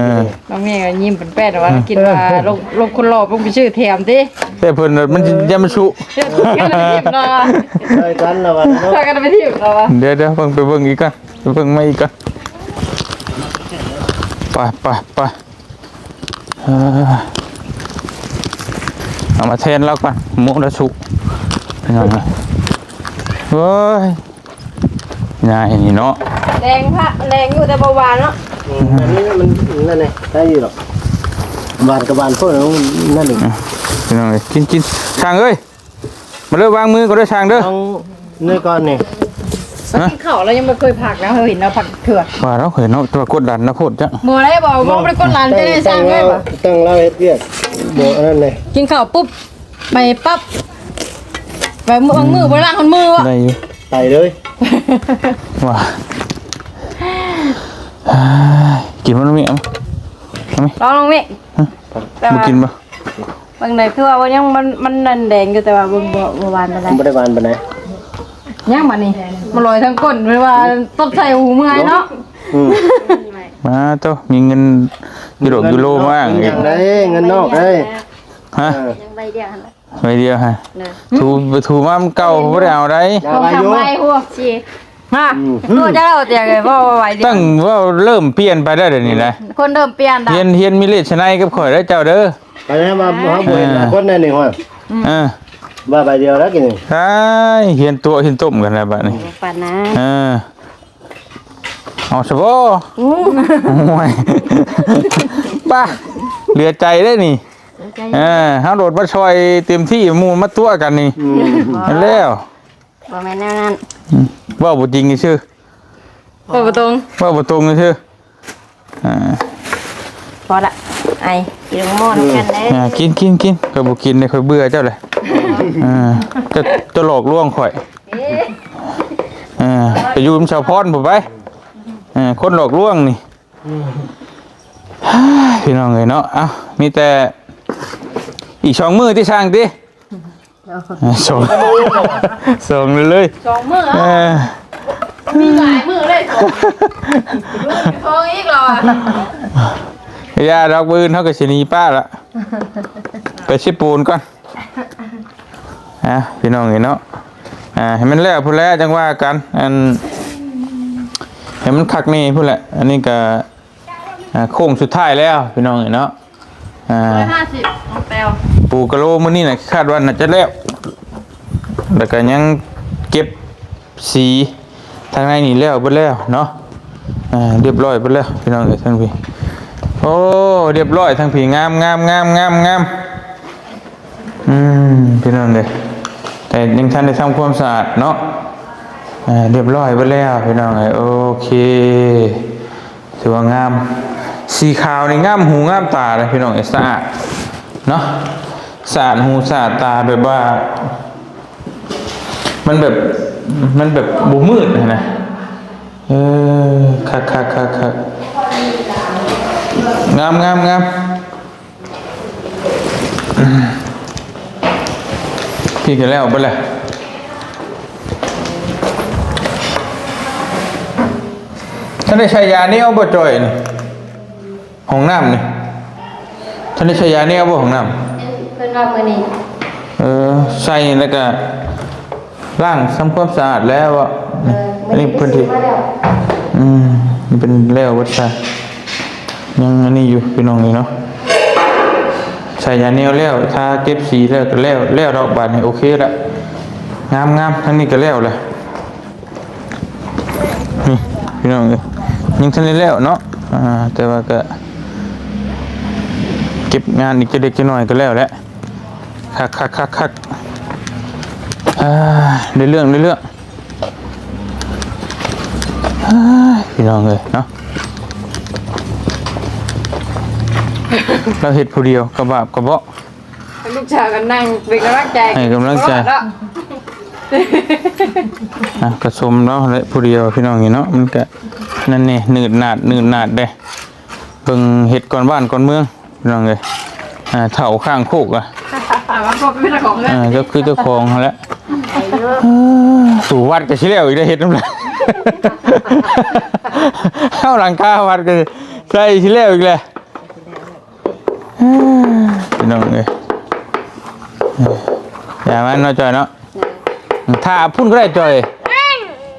ນ້ອງເມກກໍຍິ້ມແປ້ນໆວ່າ ອືມ ຄິດວ່າລົງ ລົງຄົນຫຼໍ່ລົງໄປຊື້ແຖມຕິ ແຕ່ເພິ່ນມັນ ເອີ ຢ້ານມັນຊຸ ເອີ ໃສ່ກັນລະວ່າເນາະ ໃສ່ກັນໄປຖິ້ມລະວ່າ ດຽວໆ ເບິ່ງ ໄປເບິ່ງອີກກ່ອນ ໄປເບິ່ງໃໝ່ອີກກ່ອນ ໄປ ໄປ ໄປ ເອີ ເອົາມາແທນລາວກ່ອນ ໝູລະສຸກ ພີ່ນ້ອງເອີຍ ໂອ້ຍ ຍາຍນີ້ເນາະ ແດງພະ ແດງຢູ່ແຕ່ບໍ່ຫວານເນາະ ອືມ ອັນນີ້ມັນນັ້ນແຫຼະ ໄດ້ຢູ່ດອກ ຫວານກໍຫວານໂພດນັ້ນນີ້ ອ່ະ ພີ່ນ້ອງເອີຍ ກິນ ກິນ ຊ່າງເອີຍ ມາເລີຍ ວາງມືກໍໄດ້ຊ່າງເດີ ເອົານີ້ກ່ອນນີ້ ຮະ ກິນເຂົ້າແລ້ວຍັງບໍ່ເຄີຍພັກນະ ເຮົາເຫັນເຮົາພັກເທື່ອ ວ່າເນາະ ເຫັນເນາະ ແຕ່ວ່າກົດດັນນະໂພດຈ້ະ ບໍ່ໄດ້ ບໍ່ ບໍ່ໄດ້ກົດດັນ ຈັ່ງໃດສ້າງເລີຍ ຕັ້ງລາວເຮັດວຽກ ບໍ່ອັນນັ້ນເລີຍ ກິນເຂົ້າປຸບ ໄປປັບ ໄປມື້ ບາງມື້ບໍ່ໄດ້ລ້າງຮອດມືວະ ໄດ້ຢູ່ ໄປເລີຍ ວ່າ ກິນບໍ່ນ້ອງເມກ ເອົາ ເອົາໄໝ ລອງນ້ອງເມກ ຮະ ແຕ່ວ່າ ບໍ່ກິນບໍ່? ເບິ່ງໄດ້ ຄືວ່າຍັງ ມັນ ມັນນັ້ນແດງຢູ່ ແຕ່ວ່າບໍ່ ບໍ່ ບໍ່ຫວານປານໃດ ບໍ່ໄດ້ຫວານປານໃດ ຍັງບາດນີ້ ມາລອຍທາງກົ້ນ ເພິ່ນວ່າຕົບໃສ່ຫູເມື່ອຍເນາະ ອືມ ມາໂຕ ມີເງິນຢູໂຣ ຢູໂຣມາ ເງິນຫຍັງໄດ໋ ເງິນນອກໄດ໋ ຮະ ເອີ ຍັງໃບດຽວຫັ້ນລະ ໃບດຽວຫັ້ນ ໂດຍ ຖູໄປຖູມາມັນເກົ່າ ບໍ່ໄດ້ເອົາໄດ໋ ຢ່າໄປຢູ່ ໃບຫົວຊິ ຮະ ອືມ ໂຕເຈົ້າເອົາແຕ່ເວົ້າໄວ້ດຽວ ຕັ້ງເວົ້າເລີ່ມປ່ຽນໄປແລ້ວດຽວນີ້ນະ ຄົນເລີ່ມປ່ຽນລະ ຮຽນ ຮຽນມີເລດສະໄນກັບຂ້ອຍເດີເຈົ້າເດີ ໄປແລ້ວວ່າເຮົາບໍ່ເຫັນ ອ່າ ຄົນໃດນີ້ ຮອດ ອ່າ ວ່າໃບດຽວແລ້ວກິນນີ້ ອ້າຍ ຮຽນຕົວະຮຽນຕົ້ມກັນແລ້ວບາດນີ້ ປານນັ້ນ ອ່າ ເອົາຊະບໍ່ ໂອ້ຍ ປ້າ ເຫຼືອໃຈເດ້ນີ້ ເຫຼືອໃຈ ອ່າ ເຮົາໂດດມາຊ່ອຍເຕັມທີ່ ໝູ່ມາຕົວະກັນນີ້ ອືມ ນັ້ນແລ້ວ ບໍ່ແມ່ນແນວນັ້ນ ອືມ ເວົ້າບໍ່ຈິງຊື່ ເວົ້າບໍ່ຕົງ ເວົ້າບໍ່ຕົງຊື່ ອ່າ ພໍລະ ໄອ ກິນໝໍ້ນຳກັນເດ້ ອ່າ ກິນ ກິນ ກິນ ຂ້ອຍບໍ່ກິນເດ້ ຂ້ອຍເບື່ອເຈົ້າແຫຼະ ອ່າ ເຈົ້າ ເຈົ້າຫຼອກລວງຂ້ອຍ ເອີ ອ່າ ໄປຢູ່ນຳສາວພອນພຸ້ນໄປ ອ່າ ຄົນຫຼອກລວງນີ້ ພີ່ນ້ອງເອີຍເນາະ ເອົ້າ ມີແຕ່ອີກສອງມື້ຕິຊ່າງຕິ ສອງ ສອງເລີຍ ສອງມື້ ເອີ ມີຫຼາຍມື້ເລີຍ ໂທອີກແລ້ວອະ. ຢ່າດອກ ມື້ອື່ນເຮົາກໍຊິໜີປ້າລະ ໄປຊິປູນກ່ອນ. ອ່ະ ພີ່ນ້ອງເອີຍເນາະ ອ່າ ໃຫ້ມັນແລ້ວພຸ້ນແຫຼະ ຈັ່ງວ່າກັນ ອັນ ໃຫ້ມັນຄັກແນ່ພຸ້ນແຫຼະ. ອັນນີ້ກໍ ອ່າ ໂຄ້ງສຸດທ້າຍແລ້ວ ພີ່ນ້ອງເອີຍເນາະ ອ່າ ຮ້ອຍຫ້າສິບ ຂອງແປວ ປູກະໂລມື້ນີ້ນະ ຄາດວ່າໜ້າຈະແລ້ວ ແລ້ວກໍຍັງເກັບສີທາງໃນນີ້ແລ້ວເບິດແລ້ວເນາະ ອ່າ ຮຽບຮ້ອຍເບິດແລ້ວ ພີ່ນ້ອງເອີຍ. ທາງພີ້ ໂອ້ ຮຽບຮ້ອຍ ທາງພີ້ ງາມໆໆໆໆ. ອືມ ພີ່ນ້ອງເອີຍ ແຕ່ຍັງທັນໄດ້ທຳຄວາມສະອາດເນາະ ອ່າ ຮຽບຮ້ອຍເບິດແລ້ວ ພີ່ນ້ອງເອີຍ. ໂອເຄ ຖືວ່າງາມ ສີຂາວນີ້ງາມຫູງາມຕາເດ້ ພີ່ນ້ອງເອີຍ. ສະອາດເນາະ ສະອາດຫູສະອາດຕາ ແບບວ່າ ມັນແບບ ມັນແບບບໍ່ມືດຫັ້ນນະ. ເອີ ຄັກໆໆໆ ງາມໆໆ. ພີ້ກໍແລ້ວເບິດແລ້ວ. ທ່ານໄດ້ໃສ່ຢາແນວບໍ່ ຈ້ອຍ? ຫ້ອງນ້ຳນີ້ ທ່ານໄດ້ໃສ່ຢາແນວບໍ່ ຫ້ອງນ້ຳ? ເພິ່ນວ່າມື້ນີ້ ເອີ ໃສ່ແລ້ວກໍລ້າງທຳຄວາມສະອາດແລ້ວ. ເອີ ອັນນີ້ເພິ່ນຊິ ອືມ ເພິ່ນແລ້ວເບິດຊະ ຍັງອັນນີ້ຢູ່ ພີ່ນ້ອງເອີຍເນາະ. ໃສ່ຢາແນວແລ້ວ ທາເກັບສີແລ້ວກໍແລ້ວ ແລ້ວດອກ ບາດນີ້ໂອເຄລະ ງາມໆ. ທາງນີ້ກໍແລ້ວລະ ນີ້ ພີ່ນ້ອງເອີຍ ຍັງທັນໄດ້ແລ້ວເນາະ ອ່າ ແຕ່ວ່າກໍເກັບງານອີກຈັກເລັກຈັກນ້ອຍກໍແລ້ວແຫຼະ. ຄັກໆໆໆ ອ່າ ໄດ້ເລື່ອງ ໄດ້ເລື່ອງ ອ່າ ພີ່ນ້ອງເອີຍເນາະ. ລາວເຮັດຜູ້ດຽວ ກະບາບກະເບາະ ລູກສາວກໍນັ່ງເປັນກຳລັງໃຈ ໃຫ້ກຳລັງໃຈ ເນາະ. ອ່ະ ກໍສົມລາວແຫຼະຜູ້ດຽວ ພີ່ນ້ອງເອີຍເນາະ ມັນກະນັ້ນແດ່ ໜືດໜາດ ໜືດໜາດເດ້. ເບິ່ງເຮັດກ່ອນບ້ານກ່ອນເມືອງ ພີ່ນ້ອງເອີຍ ອ່າ ເຖົ້າຂ້າງໂຄກອະ ອ່າ ເຈົ້າຄືເຈົ້າຂອງຫັ້ນແຫຼະ. ເອີ ຢູ່ວັດກໍຊິແລ້ວອີກໄດ໋ ເຮັດນຳລາວ ເອົາຫຼັງຄາວັດກໍໃສ່ຊິແລ້ວອີກແຫຼະ. ພີ່ນ້ອງເອີຍ ຢ່າມາເນາະ ຈ້ອຍເນາະ ຖ້າພຸ້ນກໍໄດ້ ຈ້ອຍ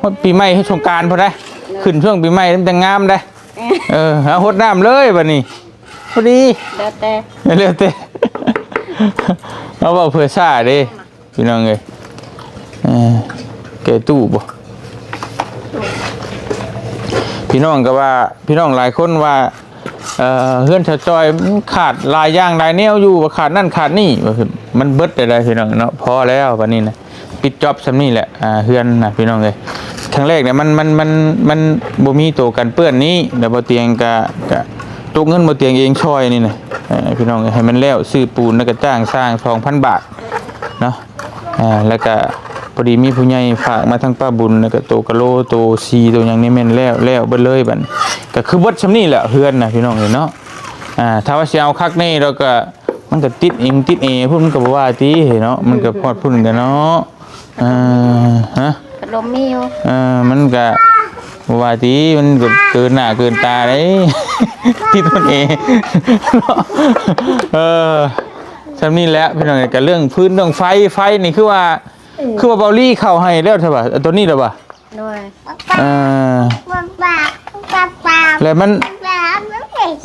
ຮອດປີໃໝ່ ຮອດສົງການພຸ້ນໄດ໋ ຂຶ້ນຊ່ວງປີໃໝ່ມັນຈັ່ງງາມໄດ໋. ເອີ ເອົາ ຫົດນ້ຳເລີຍບັດນີ້ ພໍດີ ແລ້ວແຕ່ ແລ້ວແຕ່ ເອົາ ເວົ້າເພື່ອຊ້າເດ້ ພີ່ນ້ອງເອີຍ ເອີ ແກະຕູ້ບໍ່? ພີ່ນ້ອງກໍວ່າ ພີ່ນ້ອງຫຼາຍຄົນວ່າ ເອີ ເຮືອນຊາວຈ້ອຍມັນຂາດຫຼາຍຢ່າງຫຼາຍແນວຢູ່ ວ່າຂາດນັ້ນຂາດນີ້ ວ່າ ມັນເບິດໄດ້ພີ່ນ້ອງເນາະ. ພໍແລ້ວບັດນີ້ນະ ປິດຈອບສ່ຳນີ້ແຫຼະ ອ່າ ເຮືອນນະ ພີ່ນ້ອງເອີຍ. ຄັ້ງແລກນະ ມັນ ມັນ ມັນ ມັນບໍ່ມີໂຕກັນເປື້ອນນີ້ ແລ້ວບໍ່ຕຽງກະ ກະຕົກເງິນບໍ່ຕຽງເອງຊ່ອຍນີ້ນະ ເອີ ພີ່ນ້ອງເອີຍ. ໃຫ້ມັນແລ້ວ ຊື້ປູນແລ້ວກະຈ້າງຊ່າງສອງພັນບາດເນາະ ອ່າ ແລ້ວກະພໍດີມີຜູ້ໃຫຍ່ຝາກມາທາງປ້າບຸນ ແລ້ວກະໂຕກະໂລ ໂຕຊີ ໂຕຫຍັງນີ້ແມ່ນແລ້ວ ແລ້ວເບິດເລີຍ. ບັດນີ້ກະຄືເບິດສ່ຳນີ້ແຫຼະເຮືອນນະ ພີ່ນ້ອງເອີຍເນາະ. ອ່າ ຖ້າວ່າຊິເອົາຄັກແນ່ ແລ້ວກະ ມັນກໍຕິດເອງ ຕິດແອພຸ້ນ ມັນກໍບໍ່ວ່າຕິເນາະ ມັນກໍຮອດພຸ້ນກັນເນາະ. ເອີ ຮະ ພັດລົມມີຢູ່ ເອີ ມັນກໍບໍ່ວ່າຕິ ມັນກໍເກີນໜ້າເກີນຕາເດ້ ຕິດຮອດແອເນາະ. ເອີ ສ່ຳນີ້ແຫຼະພີ່ນ້ອງ. ກໍເລື່ອງຟືນເລື່ອງໄຟ ໄຟນີ້ຄືວ່າ ຄືວ່າເບົາລີເຂົ້າໃຫ້ແລ້ວ ໃຊ່ປະ ຕົວນີ້ແລ້ວປະ? ໂດຍ ເອີ ແລ້ວມັນ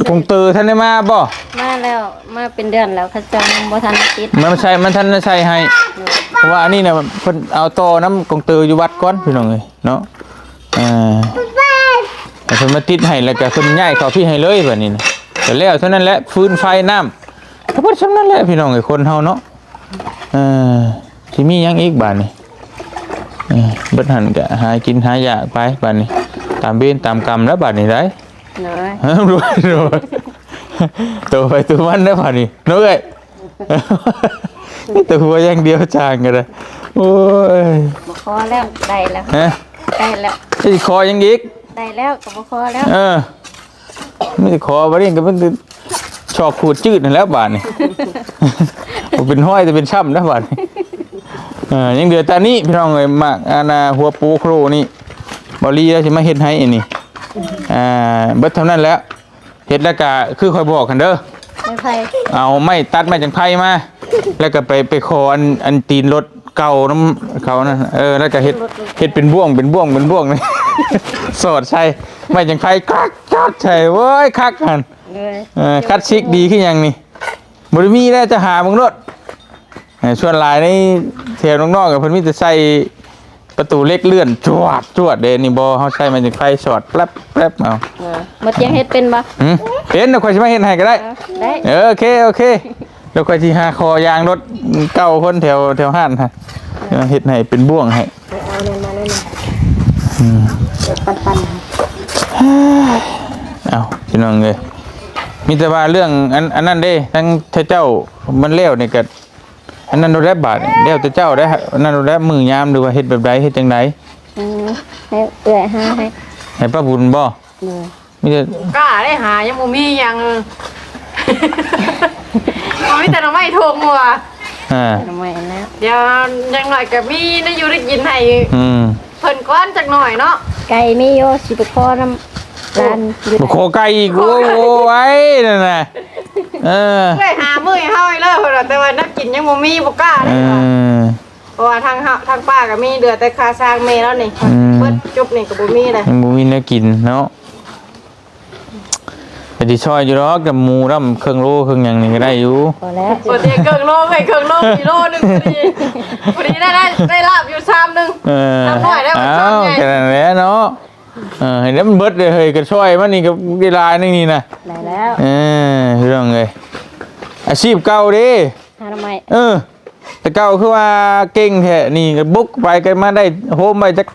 ກົງເຕີທັນໄດ້ມາບໍ່? ມາແລ້ວ ມາເປັນເດືອນແລ້ວ ເຂົາເຈົ້າຍັງບໍ່ທັນໄດ້ຕິດ ມັນໃສ່ ມັນທັນໄດ້ໃສ່ໃຫ້ ໂດຍ ເພາະວ່າອັນນີ້ນະ ເພິ່ນເອົາຕໍ່ນຳກົງເຕີຢູ່ວັດກ່ອນ ພີ່ນ້ອງເອີຍເນາະ. ເອີ ແລ້ວເພິ່ນມາຕິດໃຫ້ ແລ້ວກໍເພິ່ນຍ້າຍເຂົ້າພີ້ໃຫ້ເລີຍ ບັດນີ້ນະ ກໍແລ້ວເທົ່ານັ້ນແຫຼະ ຟືນໄຟນ້ຳ ກໍເບິດສ່ຳນັ້ນແຫຼະ ພີ່ນ້ອງເອີຍ ຄົນເຮົາເນາະ. ເອີ ຊິມີຫຍັງອີກບາດນີ້? ເອີ ເບິດຫັ້ນກະຫາກິນຫາຢາກໄປບາດນີ້ ຕາມເວນຕາມກຳແລ້ວບາດນີ້ໄດ໋. ໂດຍ ໂດຍ ໂຕໃຜໂຕມັນແລ້ວບາດນີ້ເນາະເອື້ອຍ. ມີແຕ່ຫົວຢ່າງດຽວ ຊ່າງກໍໄດ້. ໂອ້ຍ ບໍ່ຂໍແລ້ວ ໄດ້ແລ້ວ ຮະ ໄດ້ແລ້ວ ຊິຂໍຫຍັງອີກ? ໄດ້ແລ້ວ ກໍບໍ່ຂໍແລ້ວ ເອີ. ມີແຕ່ຂໍ ບັດນີ້ກໍມີແຕ່ຊອກຂູດຈືດຫັ້ນແຫຼະບາດນີ້ ບໍ່ເປັນຮອຍແຕ່ເປັນຊ້ຳແລ້ວບາດນີ້. ເອີ ຍັງເຫຼືອແຕ່ນີ້ພີ່ນ້ອງເອີຍ ໝາກອັນນ່າ ຫົວປູໂຄຣນີ້ ບໍ່ລີລາວຊິມາເຮັດໃຫ້ອັນນີ້ ອ່າ ເບິດເທົ່ານັ້ນແຫຼະ. ເຮັດແລ້ວກະຄືຂ້ອຍບອກຫັ້ນເດີ ໄມ້ໄຜ່ ເອົາໄມ້ ຕັດໄມ້ຈັງໄພມາ ແລ້ວກະໄປ ໄປຂໍອັນ ອັນຕີນລົດເກົ່ານຳເຂົານັ້ນ ເອີ ແລ້ວກະເຮັດ ເຮັດເປັນບ່ວງ ເປັນບ່ວງ ເປັນບ່ວງ ສອດໃສ່ໄມ້ຈັງໄພ ກອດ ກອດໃສ່ ໂອ້ຍ ຄັກຫັ້ນ ເອີ ຄລາສສິກດີຄືຫຍັງນີ້ ບໍ່ໄດ້ມີແລ້ວ ຈະຫາເບິ່ງໂລດ. ເອີ ສ່ວນຫຼາຍໃນແຖວນອກໆ ເພິ່ນມີແຕ່ໃສ່ປະຕູເຫຼັກເລື່ອນ ຈວດ ຈວດເດ້ ນີ້ບໍ່ ເຮົາໃຊ້ໄມ້ຈັກໄຟສອດ ແປັບ ແປັບ ເອົາ. ເອີ ໝົດຈຽງເຮັດເປັນບໍ່? ຫື? ເປັນ ດຽວຂ້ອຍຊິມາເຮັດໃຫ້ກໍໄດ້. ເອີ ໄດ້ ເອີ ໂອເຄ ໂອເຄ ດຽວຂ້ອຍຊິຫາຂໍຢາງລົດເກົ່າຄົນແຖວ ແຖວຮ້ານຫັ້ນ ເອີ ເຮັດໃຫ້ເປັນບ່ວງໃຫ້. ໄປເອົານັ້ນມາແລ້ວນະ ອືມ ເປັນປັນໆ ເອົາ ພີ່ນ້ອງເອີຍ ມີແຕ່ວ່າເລື່ອງອັນ ອັນນັ້ນເດ້ ທາງເຈົ້າມັນແລ້ວນີ້ກໍ ອັນນັ້ນໂລດແຫຼະບາດນີ້ ແລ້ວແຕ່ເຈົ້າເດ້ ອັນນັ້ນໂລດແຫຼະ ມື້ຍາມ ຫຼືວ່າເຮັດແບບໃດ ເຮັດຈັ່ງໃດ? ອືມ ໃຫ້ເອື້ອຍຫາໃຫ້ ໃຫ້ປ້າບຸນບໍ່? ໂດຍ ມີແຕ່ ບໍ່ກ້າໄດ້ຫາ ຍັງບໍ່ມີຫຍັງ ມັນມີແຕ່ໜໍ່ໄມ້ຖົ່ມວ່າ ອ່າ ໜໍ່ໄມ້ແລ້ວ ດຽວຢ່າງໜ້ອຍກໍມີແນວຢູ່ໄດ້ກິນໃຫ້ ອືມ ເພິ່ນກ່ອນຈັກໜ້ອຍເນາະ ໄກ່ມີຢູ່ ຊິໄປຂໍນຳຫຼານຢູ່ ບໍ່ຂໍໄກ່ອີກ ໂອ້ຍ ໂອ້ຍ ນັ້ນນະ ເອີ ເອື້ອຍຫາມື້ໃຫ້ເຮົາໃຫ້ເລີຍ ເພິ່ນວ່າ ແຕ່ວ່າແນວກິນຍັງບໍ່ມີ ບໍ່ກ້າເດ້ ເອີ ເພາະວ່າທາງເຮົາ ທາງປ້າກໍມີ ເຫຼືອແຕ່ຄາຊ້າງແມ່ລາວນີ້ ອືມ ເບິດຈົບນີ້ກໍບໍ່ມີແລ້ວ ຍັງບໍ່ມີແນວກິນເນາະ. ກໍຊິຊ່ອຍຢູ່ດອກ ກັບໝູດຳເຄິ່ງໂລເຄິ່ງຫຍັງນີ້ກໍໄດ້ຢູ່ ພໍແລ້ວ ພໍດີເຄິ່ງໂລ ເຄິ່ງໂລ ກິໂລໜຶ່ງພໍດີ ພໍດີໄດ້ ໄດ້ ໄດ້ລາບຢູ່ຊາມໜຶ່ງ ເອີ ຊາມໜ້ອຍໄດ້ ອ້າວ ຊາມໃຫຍ່ ກໍນັ້ນແຫຼະເນາະ ເອີ ໃຫ້ມັນເບິດເລີຍເຮີ້ຍ ກໍຊ່ອຍມັນນີ້ກໍໄດ້ຫຼາຍໜຶ່ງນີ້ນະ ໄດ້ແລ້ວ ເອີ ພີ່ນ້ອງເອີຍ ອາຊີບເກົ່າເດ້ ຫາໜໍ່ໄມ້ ເອີ ແຕ່ເກົ່າຄືວ່າເກັ່ງແທ້ ນີ້ກໍບຸກໄປກໍມາໄດ້ໂຮມໄວ້ຈັກ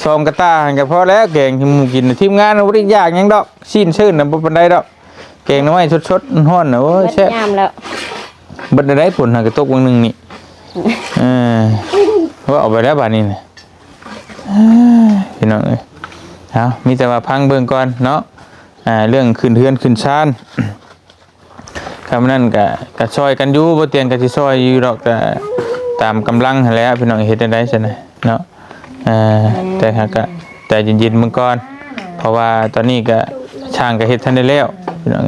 ສອງກະຕ່າຫັ້ນກໍພໍແລ້ວ ແກງໃຫ້ໝູກິນ ທີມງານບໍ່ໄດ້ຢາກຫຍັງດອກ ຊີ້ນຊື່ນນະບໍ່ປານໃດດອກ ແກງໜໍ່ໄມ້ສົດໆ ຮ້ອນໆ ນະ ໂອ້ຍ ແຊບ ຍາມແລ້ວ ເບິດໄດ້ຜົນຫາກະຕົກວັງໜຶ່ງນີ້ ເອີ ເວົ້າໄປແລ້ວບາດນີ້ນະ ເອີ ພີ່ນ້ອງເອີຍ ເອົາ ມີແຕ່ວ່າຟັງເບິ່ງກ່ອນເນາະ ອ່າ ເລື່ອງຂຶ້ນເຮືອນຂຶ້ນຊານ ຄຳນັ້ນກະ ກະຊ່ອຍກັນຢູ່ ບໍ່ຕຽງກະຊິຊ່ອຍຢູ່ດອກ ກະຕາມກຳລັງຫັ້ນແຫຼະ ພີ່ນ້ອງ ເຮັດແນວໃດຊັ້ນນະເນາະ ເອີ ແຕ່ຫາກະໃຈເຢັນໆເບິ່ງກ່ອນ ເພາະວ່າຕອນນີ້ກະຊ່າງກະເຮັດທັນໄດ້ແລ້ວ ພີ່ນ້ອງ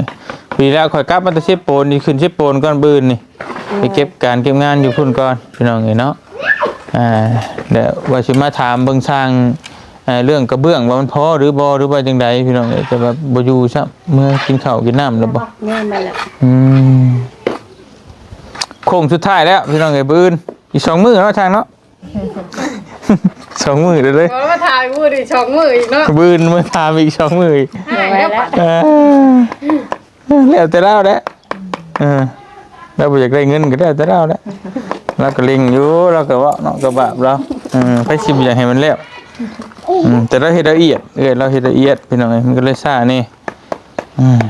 ພໍດີແລ້ວຂ້ອຍກັບມາແຕ່ເຊໂປນ ຊິຂຶ້ນເຊໂປນກ່ອນມື້ອື່ນນີ້ ໄປເກັບການເກັບງານຢູ່ພຸ້ນກ່ອນ ພີ່ນ້ອງເອີຍເນາະ ອ່າ ແລ້ວວ່າຊິມາຖາມເບິ່ງຊ່າງ ເອີ ເລື່ອງກະເບື້ອງວ່າມັນພໍຫຼືບໍ່ ຫຼືວ່າຈັ່ງໃດ ພີ່ນ້ອງເອີຍ ແຕ່ວ່າບໍ່ຢູ່ຊ້ຳ ເມືອກິນເຂົ້າກິນນ້ຳແລ້ວບໍ່? ແມ່ນແລ້ວ ອືມ ໂຄ້ງສຸດທ້າຍແລ້ວ ພີ່ນ້ອງເອີຍ ມື້ອື່ນ ອີກສອງມື້ເນາະ ຊ່າງເນາະ ສອງມື້ເລີຍ ເອີ ມາຖ່າຍມື້ນີ້ສອງມື້ອີກເນາະ ມື້ອື່ນມາຖາມອີກສອງມື້ອີກ ຫາຍແລ້ວ ເອີ ແລ້ວແຕ່ລາວແຫຼະ ເອີ ລາວບໍ່ຢາກໄດ້ເງິນກໍແລ້ວແຕ່ລາວແຫຼະ ລາວກໍເລັ່ງຢູ່ ລາວກໍເວົ້າເນາະ ກໍບາບລາວ ເອີ ໃຜຊິບໍ່ຢາກໃຫ້ມັນແລ້ວ ອືມ ແຕ່ລາວເຮັດລະອຽດ ເອື້ອຍລາວເຮັດລະອຽດ ພີ່ນ້ອງເອີຍ ມັນກໍເລີຍຊ້າແດ່ ອືມ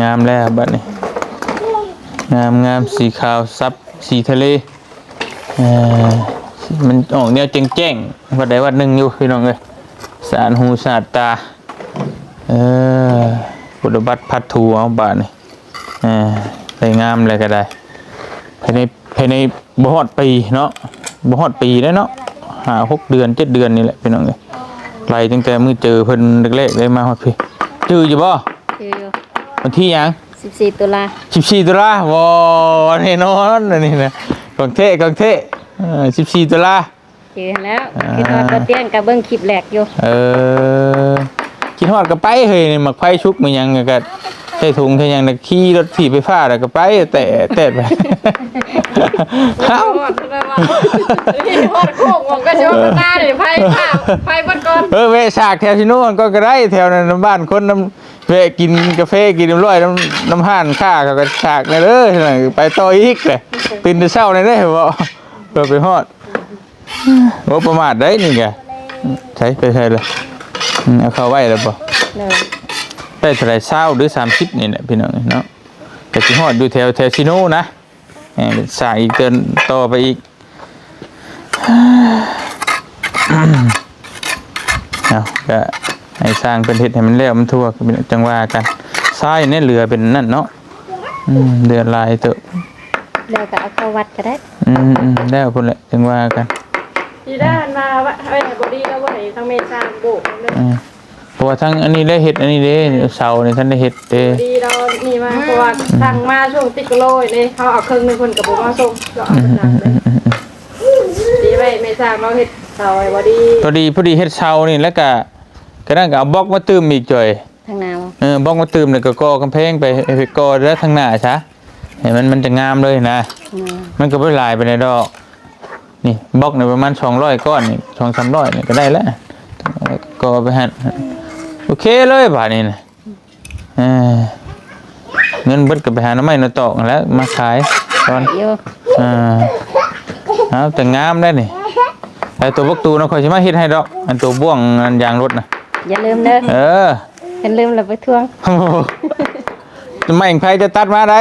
ງາມແລ້ວບັດນີ້ ງາມໆ ສີຂາວສັບ ສີທະເລ ເອີ ມັນອອກແນວແຈ້ງໆ ວັດໃດວັດໜຶ່ງຢູ່ ພີ່ນ້ອງເອີຍ ສະອາດຫູສະອາດຕາ ເອີ ຄຸນສະບັດພັດຖູເອົາບາດນີ້ ເອີ ໄດ້ງາມແລ້ວກໍໄດ້ ພາຍໃນ ພາຍໃນບໍ່ຮອດປີເນາະ ບໍ່ຮອດປີເດ້ເນາະ ຫ້າຫົກເດືອນ ເຈັດເດືອນນີ້ແຫຼະ ພີ່ນ້ອງເອີຍ ໄລ່ຕັ້ງແຕ່ມື້ເຈີເພິ່ນແລກໆ ເລີຍມາຮອດພີ້ ຈື່ຢູ່ບໍ່? ຈື່ຢູ່ ວັນທີຫຍັງ? ສິບສີ່ ຕຸລາ ສິບສີ່ ຕຸລາ ບໍ່ ແນ່ນອນ ອັນນີ້ນະ ຂອງແທ້ ຂອງແທ້ ເອີ ສິບສີ່ ຕຸລາ ຈື່ຫັ້ນແລ້ວ ອ່າ ຄິດຮອດບໍ່ຕຽງກໍເບິ່ງຄລິບແລກຢູ່ ເອີ ຄິດຮອດກໍໄປເຮີ້ຍ ໝາກໄຟສຸກ ໝາກຫຍັງກໍໃສ່ຖົງໃສ່ຫຍັງ ແລ້ວຂີ່ລົດຖີບໄຟຟ້າ ແລ້ວກໍໄປແຕະແຕະໄປ ເອົ້າ ຮອດແລ້ວວ່າ ຮອດໂຄກ ໝ່ອງກໍຊິວ່າ ເອີ ໜ້ານີ້ໄຟຟ້າ ໄຟເບິດກ່ອນ ເອີ ແວະສາກແຖວຊິໂນຫັ້ນກ່ອນກໍໄດ້ ແຖວນັ້ນນຳບ້ານຄົນ ນຳ ແວະກິນກາເຟ ກິນຮຽບຮ້ອຍ ນຳ ນຳຮ້ານຄ້າ ເຂົາກໍສາກແດ່ເດີ ໄປຕໍ່ອີກແຫຼະ ຕື່ນແຕ່ເຊົ້າແດ່ເດີ ເວົ້າ ເພື່ອໄປຮອດ ໂອ້ ປະໝາດໄດ໋ນີ້ກະ ໃສ ໄປໃສລະ ອືມ ເອົາເຂົ້າໄວ້ລະບໍ່? ໂດຍ ໄດ້ເທົ່າໃດ ຊາວຫຼືສາມສິບນີ້ແຫຼະ ພີ່ນ້ອງເນາະ ກະຊິຮອດຢູ່ແຖວ ແຖວຊີໂນນະ ເອີ ສາກອີກເຕີນຕໍ່ໄປອີກ ເອົາ ກະໃຫ້ຊ່າງເພິ່ນເຮັດໃຫ້ມັນແລ້ວມັນທົ່ວ ຈັ່ງວ່າກັນ ຊາຍແນ່ເຫຼືອເປັນນັ້ນເນາະ ອືມ ເຫຼືອຫຼາຍເຕີບ ແລ້ວກໍເອົາເຂົ້າວັດກໍໄດ້ ອືມໆ ແລ້ວພຸ້ນແຫຼະ ຈັ່ງວ່າກັນ ທີ່ໄດ້ມາວ່າ ເອີຍ ບໍ່ດີແລ້ວ ບໍ່ໃຫ້ທາງແມ່ຊ່າງໂບກເດີ. ເອີ ເພາະວ່າທາງອັນນີ້ໄດ້ເຮັດອັນນີ້ເດ້ ເສົານີ້ທັນໄດ້ເຮັດເດ້. ບໍ່ດີແລ້ວນີ້ມາ ເພາະວ່າ ອືມ ສ້າງມາຊ່ວງຕິດກະໂລຍເດ້ ເຮົາເອົາເຄິ່ງໜຶ່ງ ເພິ່ນກໍບໍ່ມາສົ່ງ ກໍເອົາ ອືມ ເພິ່ນນຳເລີຍ. ອືມ ອືມ ອືມ ອືມ ດີໄວ້ແມ່ຊ່າງເຮົາເຮັດເສົາໄວ້ບໍ່ດີ. ພໍດີ ພໍດີເຮັດເສົານີ້ ແລ້ວກະ ກະນັ້ນກໍເອົາບລັອກມາຕື່ມອີກ ຈ່ອຍ. ທາງໜ້າບໍ່? ເອີ ບລັອກມາຕື່ມ ແລ້ວກໍກໍ່ກຳແພງໄປ ໃຫ້ໄປກໍ່ແລ້ວທາງໜ້າຊະ ໃຫ້ມັນ ມັນຈະງາມເລີຍນະ. ອືມ ມັນກໍບໍ່ຫຼາຍປານໃດດອກ. ນີ້ບລັອກນີ້ປະມານສອງຮ້ອຍກ້ອນນີ້ ສອງສາມຮ້ອຍນີ້ກໍໄດ້ແລ້ວ ກໍໄປຫັ້ນ ໂອເຄເລີຍບາດນີ້ນະ. ເອີ ເງິນເບິດກໍໄປຫາໜໍ່ໄມ້ໜໍ່ຕອກຫັ້ນແຫຼະມາຂາຍກ່ອນ. ຢູ່ ເອີ ເອົາແຕ່ງາມໄດ໋ນີ້. ແຕ່ຕົວບັກຕູນະ ຂ້ອຍຊິມາເຮັດໃຫ້ດອກ ອັນຕົວບ່ວງອັນຢາງລົດນະ. ຢ່າລືມເດີ. ເອີ ຄັນລືມແລ້ວໄປທວງ. ໄມ້ໄຜ່ຈະຕັດມາໄດ໋.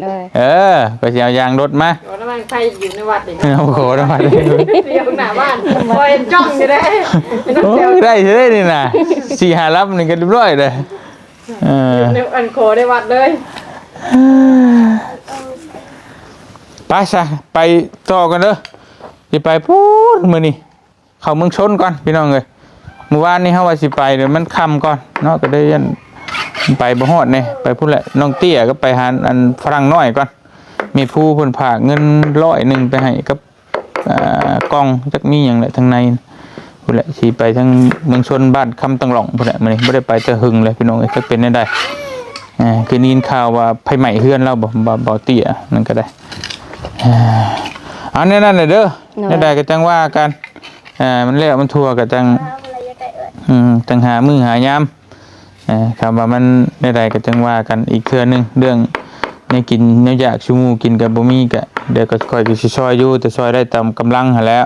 ໂດຍ ເອີ ຂ້ອຍຊິເອົາຢາງລົດມາ. ໂອ້ ນ້ຳມັນໄຟຢູ່ໃນວັດນີ້ ໂອ້ໂຫ ນ້ຳມັນ ຢູ່ໜ້າບ້ານ ຂ້ອຍຈ້ອງຢູ່ເດ້. ໂອ້ຍ ໄດ້ເລີຍນີ້ນະ ສີ່ຫ້າລຳນີ້ກໍຮຽບຮ້ອຍເດ້. ເອີ ໃນອັນຂໍໃນວັດເລີຍ. ໄປຊະ ໄປຕໍ່ກັນເດີ ຊິໄປພຸ້ນມື້ນີ້. ເຂົ້າເມືອງຊົນກ່ອນພີ່ນ້ອງເອີຍ. ມື້ວານນີ້ເຮົາວ່າຊິໄປ ແຕ່ມັນຄ່ຳກ່ອນເນາະ ກໍເລີຍຢ້ານໄປບໍ່ຮອດແດ່. ໄປພຸ້ນແຫຼະ ນ້ອງເຕ້ຍກໍໄປຫາອັນຝຣັ່ງນ້ອຍກ່ອນ. ແມ່ພູເພິ່ນຝາກເງິນຮ້ອຍໜຶ່ງໄປໃຫ້ກັບ ອ່າ ກ່ອງຈັກມີຫຍັງແຫຼະທາງໃນພຸ້ນແຫຼະ. ຊິໄປທາງເມືອງຊົນ ບ້ານຄຳຕັງຫຼອງພຸ້ນແຫຼະ. ມື້ນີ້ບໍ່ໄດ້ໄປແຕ່ຫຶງແລ້ວພີ່ນ້ອງເອີຍ ຈັກເປັນແນວໃດ. ອ່າ ຄືໄດ້ຍິນຂ່າວວ່າໄຟໄໝ້ເຮືອນລາວບໍ່ ບ່າວ ບ່າວເຕ້ຍນັ້ນກໍໄດ້. ອ່າ ເອົາແນວນັ້ນແຫຼະເດີ. ໂດຍ ແນວໃດກໍຈັ່ງວ່າກັນ ອ່າ ມັນແລ້ວມັນທົ່ວກໍຈັ່ງ ອືມ ຈັ່ງຫາມື້ຫາຍາມ. ເອີ ຄຳວ່າມັນແນວໃດກໍຈັ່ງວ່າກັນອີກເທື່ອໜຶ່ງ. ເລື່ອງແນວກິນແນວຢາກສູ່ໝູ່ກິນກໍບໍ່ມີ ກໍດຽວກໍຂ້ອຍກໍຊິຊ່ອຍຢູ່ ແຕ່ຊ່ອຍໄດ້ຕາມກຳລັງຫັ້ນແຫຼະ.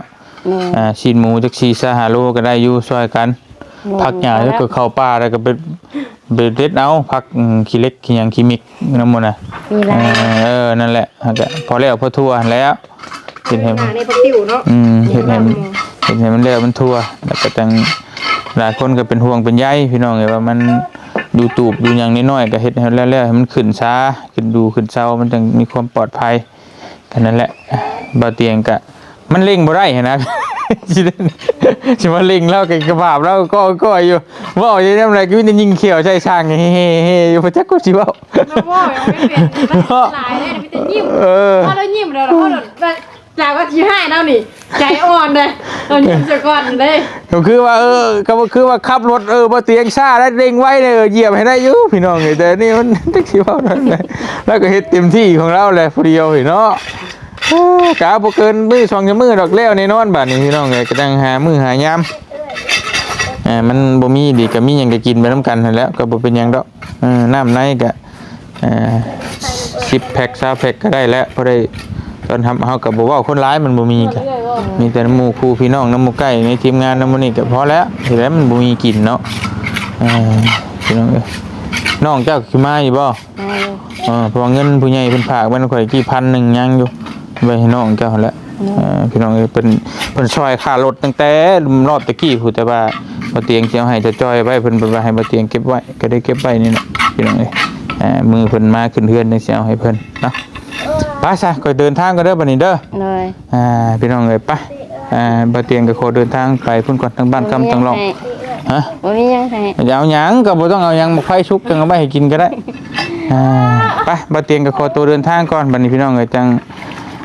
ແມ່ນ ອ່າ ຊີ້ນໝູຈັກສີ່ຫ້າໂລກໍໄດ້ຢູ່ ຊ່ອຍກັນ. ແມ່ນ ຜັກຫຍ້າແລ້ວກໍເຂົ້າປ່າ ແລ້ວກໍໄປ ໄປເດັດເອົາຜັກ ອືມ ຂີ້ເຫຼັກຂີ້ຫຍັງ ຂີ້ມິກນຳໝູ່ນະ. ມີຫຼາຍ ເອີ ເອີ ນັ້ນແຫຼະ ຫາກະພໍແລ້ວພໍທົ່ວຫັ້ນແຫຼະ. ເຮັດໃຫ້ ນີ້ຜັກຕິ້ວເນາະ. ອືມ ເຮັດໃຫ້ ເຮັດໃຫ້ມັນແລ້ວມັນທົ່ວ ແລ້ວກໍຈັ່ງ ຫຼາຍຄົນກໍເປັນຫ່ວງເປັນໃຍພີ່ນ້ອງເອີຍ ວ່າມັນ YouTube ຢູ່ຫຍັງນ້ອຍໆ ກໍເຮັດໃຫ້ແລ້ວໆ ໃຫ້ມັນຂຶ້ນຊາ ຂຶ້ນດູຂຶ້ນເຊົາ ມັນຈັ່ງມີຄວາມປອດໄພ. ກໍນັ້ນແຫຼະ ບ່າວຕຽງກະ ມັນເລັ່ງບໍ່ໄດ້ຫັ້ນນະ. ຊິ ຊິມາເລັ່ງລາວກໍກະບາບລາວກໍກ້ອຍຢູ່ ເວົ້າຢູ່ຍາມໃດກໍມີແຕ່ຍິງຂຽວໃສ່ຊ່າງ ເຮໆໆ ຢູ່ ບໍ່ຈັກກໍຊິເວົ້າ. ເນາະ ເວົ້າຍັງບໍ່ເປັນ ມັນຫຼາຍເດ້ ມີແຕ່ຍິ້ມ. ເອີ ພໍລາວຍິ້ມແລ້ວ ເຮົາ ຈາກວ່າຂີ້ຮ້າຍແລ້ວນີ້ ໃຈອ່ອນເດ້ ຕ້ອງຍິ້ມສາກ່ອນເດ້. ກໍຄືວ່າ ເອີ ກໍຄືວ່າຂັບລົດ ເອີ ບໍ່ຕຽງຊ້າໄດ້ ເລັ່ງໄວເດ້ ຢຽບໃຫ້ໄດ້ຢູ່ພີ່ນ້ອງເອີຍ. ແຕ່ນີ້ມັນຈັກຊິເວົ້ານັ້ນແຫຼະ ລາວກໍເຮັດເຕັມທີ່ຂອງລາວແຫຼະ ຜູ້ດຽວນີ້ເນາະ. ໂອ້ ກະບໍ່ເກີນມື້ສອງຊາມມື້ດອກ ແລ້ວແນ່ນອນບາດນີ້ພີ່ນ້ອງເອີຍ. ກໍຕ້ອງຫາມື້ຫາຍາມ ເອີ ມັນບໍ່ມີດີກໍມີຫຍັງກໍກິນໄປນຳກັນຫັ້ນແຫຼະ ກໍບໍ່ເປັນຫຍັງດອກ. ເອີ ນ້ຳໃນກະ ເອີ ສິບແພັກ ຊາວແພັກກໍໄດ້ແລ້ວ ພໍໄດ້ຕ້ອນຮັບ. ເຮົາກໍບໍ່ເວົ້າຄົນຫຼາຍ ມັນບໍ່ມີ ກໍມີແຕ່ນຳໝູ່ຄູ່ພີ່ນ້ອງ ນຳໝູ່ໃກ້ ໃນທີມງານ ນຳໝູ່ນີ້ກໍພໍແລ້ວ. ເຮັດໃຫ້ມັນບໍ່ມີກິນເນາະ. ເອີ ພີ່ນ້ອງເອີຍ ນ້ອງເຈົ້າຊິມາຢູ່ບໍ່? ມາຢູ່. ເອີ ເພາະວ່າເງິນຜູ້ໃຫຍ່ເພິ່ນຝາກມາໃຫ້ຂ້ອຍກີ້ພັນໜຶ່ງຍັງຢູ່ ໄວ້ໃຫ້ນ້ອງເຈົ້າຫັ້ນແຫຼະ. ເອີ ພີ່ນ້ອງເອີຍ ເພິ່ນ ເພິ່ນຊ່ອຍຄ່າລົດຕັ້ງແຕ່ຮອບຕະກີ້ພຸ້ນ ແຕ່ວ່າບໍ່ຕຽງຊິເອົາໃຫ້ຈະຈ່ອຍໄວ້ ເພິ່ນ ເພິ່ນວ່າໃຫ້ບໍ່ຕຽງເກັບໄວ້ ກໍໄດ້ເກັບໄວ້ນີ້ແຫຼະພີ່ນ້ອງເອີຍ. ເອີ ມື້ເພິ່ນມາຂຶ້ນເຮືອນຈັ່ງຊິເອົາໃຫ້ເພິ່ນເນາະ. ໄປຊະ ຂ້ອຍເດີນທາງກ່ອນເດີບັດນີ້ເດີ. ໂດຍ ອ່າ ພີ່ນ້ອງເອີຍ ໄປ. ອ່າ ບ່າວຕຽງກໍຂໍເດີນທາງໄປພຸ້ນກ່ອນ ທາງບ້ານຄຳຕັງຫຼອງ. ຮະ? ບໍ່ມີຫຍັງໃຫ້. ຈະເອົາຫຍັງ? ກໍບໍ່ຕ້ອງເອົາຫຍັງ ໝາກໄຟສຸກຈັ່ງເອົາໄວ້ໃຫ້ກິນກໍໄດ້. ອ່າ ໄປ ບ່າວຕຽງກໍຂໍຕົວເດີນທາງກ່ອນບັດນີ້ ພີ່ນ້ອງເອີຍ. ຈັ່ງ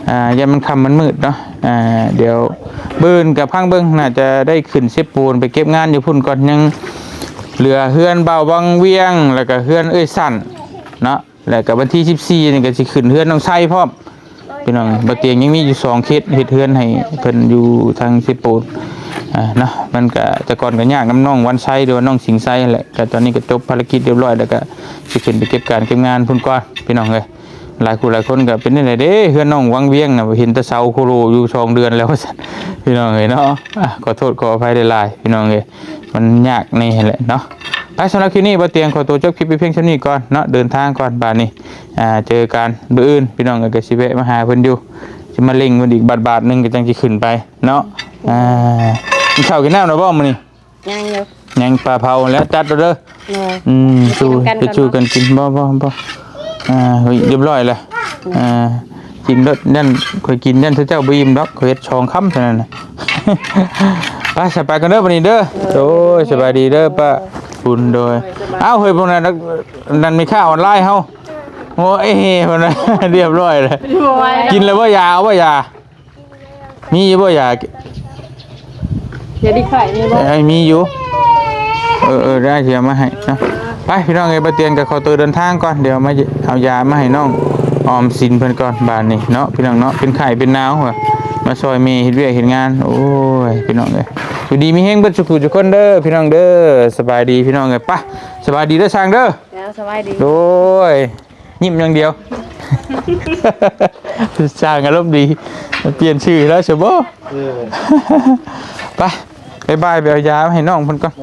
ອ່າ ຢ້ານມັນຄ່ຳມັນມືດເນາະ. ອ່າ ດຽວມື້ອື່ນກໍຟັງເບິ່ງ ໜ້າຈະໄດ້ຂຶ້ນເຊໂປນໄປເກັບງານຢູ່ພຸ້ນກ່ອນ. ຍັງເຫຼືອເຮືອນບ່າວວັງວຽງ ແລ້ວກໍເຮືອນເອື້ອຍສັນເນາະ. ແລ້ວກໍວັນທີສິບສີ່ນີ້ກໍຊິຂຶ້ນເຮືອນນ້ອງໄຊພ້ອມ ພີ່ນ້ອງ. ບ່າວຕຽງຍັງມີຢູ່ສອງເຂດ ເຮັດເຮືອນໃຫ້ເພິ່ນຢູ່ທາງເຊໂປນ ອ່າ ເນາະ. ມັນກໍແຕ່ກ່ອນກໍຍາກນຳນ້ອງວັນໄຊ ຫຼືວ່ານ້ອງສິງໄຊຫັ້ນແຫຼະ. ກໍຕອນນີ້ກໍຈົບພາລະກິດຮຽບຮ້ອຍ ແລ້ວກໍຊິຂຶ້ນໄປເກັບການເກັບງານພຸ້ນກ່ອນ ພີ່ນ້ອງເອີຍ. ຫຼາຍຄູ່ຫຼາຍຄົນກໍເປັນຈັ່ງໃດເດ້ ເຮືອນນ້ອງວັງວຽງນະ ເຫັນແຕ່ເສົາໂຄໂລຢູ່ສອງເດືອນແລ້ວ ວ່າຊັ້ນ ພີ່ນ້ອງເອີຍເນາະ. ອ່າ ຂໍໂທດຂໍອະໄພຫຼາຍໆ ພີ່ນ້ອງເອີຍ ມັນຍາກແດ່ຫັ້ນແຫຼະເນາະ. ໄປ ສຳລັບຄລິບນີ້ ບ່າວຕຽງຂໍຕົວຈົບຄລິບໄປພຽງສ່ຳນີ້ກ່ອນເນາະ. ເດີນທາງກ່ອນບາດນີ້ ອ່າ ເຈີກັນມື້ອື່ນ ພີ່ນ້ອງເອີຍ. ກໍຊິແວະມາຫາເພິ່ນຢູ່ ຊິມາເລັ່ງເພິ່ນອີກບາດ ບາດໜຶ່ງ ກໍຈັ່ງຊິຂຶ້ນໄປເນາະ. ອ່າ ກິນເຂົ້າກິນນ້ຳແລ້ວບໍ່ມື້ນີ້? ຍັງຢູ່ ຍັງປາເຜົາແລ້ວ ຈັດເອົາເດີ. ໂດຍ ອືມ ໄປສູ່ ໄປສູ່ກັນກິນ. ບໍ່ ບໍ່ ບໍ່ ອ່າ ຮຽບຮ້ອຍແລ້ວ. ອ່າ ກິນໂລດ ຢ້ານຂ້ອຍກິນ ຢ້ານເຈົ້າບໍ່ອີ່ມດອກ ຂ້ອຍເຮັດສອງຄຳເທົ່ານັ້ນນະ. ໄປ ສະ ໄປກັນເດີບັດນີ້ເດີ. ໂອ້ຍ ສະບາຍດີເດີປ້າບຸນ. ໂດຍ ເອົ້າ ເຮີ້ຍ ພວກນັ້ນ ນັ້ນມີຄ່າອອນລາຍເຮົາ. ໂອ້ຍ ເອີ ເພິ່ນວ່າ ຮຽບຮ້ອຍແລ້ວ. ກິນແລ້ວບໍ່ຢາ? ເອົາບໍ່ຢາ? ມີຢູ່ບໍ່ຢາ? ຢາດີໄຂ້ມີບໍ່? ເອີ ມີຢູ່. ເອີໆ ໄດ້ ຊິເອົາມາໃຫ້ເນາະ. ໄປ ພີ່ນ້ອງເອີຍ ປ້າຕຽນກໍຂໍຕົວເດີນທາງກ່ອນ. ດຽວມາເອົາຢາມາໃຫ້ນ້ອງອອມສິນເພິ່ນກ່ອນບາດນີ້ເນາະ ພີ່ນ້ອງເນາະ. ເປັນໄຂ້ເປັນໜາວ ວ່າມາຊ່ອຍແມ່ເຮັດວຽກເຮັດງານ. ໂອ້ຍ ພີ່ນ້ອງເອີຍ ຢູ່ດີມີແຮງເບິດສູ່ຜູ້ສູ່ຄົນເດີ ພີ່ນ້ອງເດີ. ສະບາຍດີ ພີ່ນ້ອງເອີຍ. ໄປ ສະບາຍດີເດີຊ່າງເດີ. ເຈົ້າ ສະບາຍດີ. ໂດຍ ຍິ້ມຢ່າງດຽວ. ຊ່າງອາລົມດີ ປ່ຽນຊື່ແລ້ວຊະບໍ? ເອີ ໄປ ບາຍບາຍ ໄປເອົາຢາມາໃຫ້ນ້ອງເພິ່ນກ່ອນ.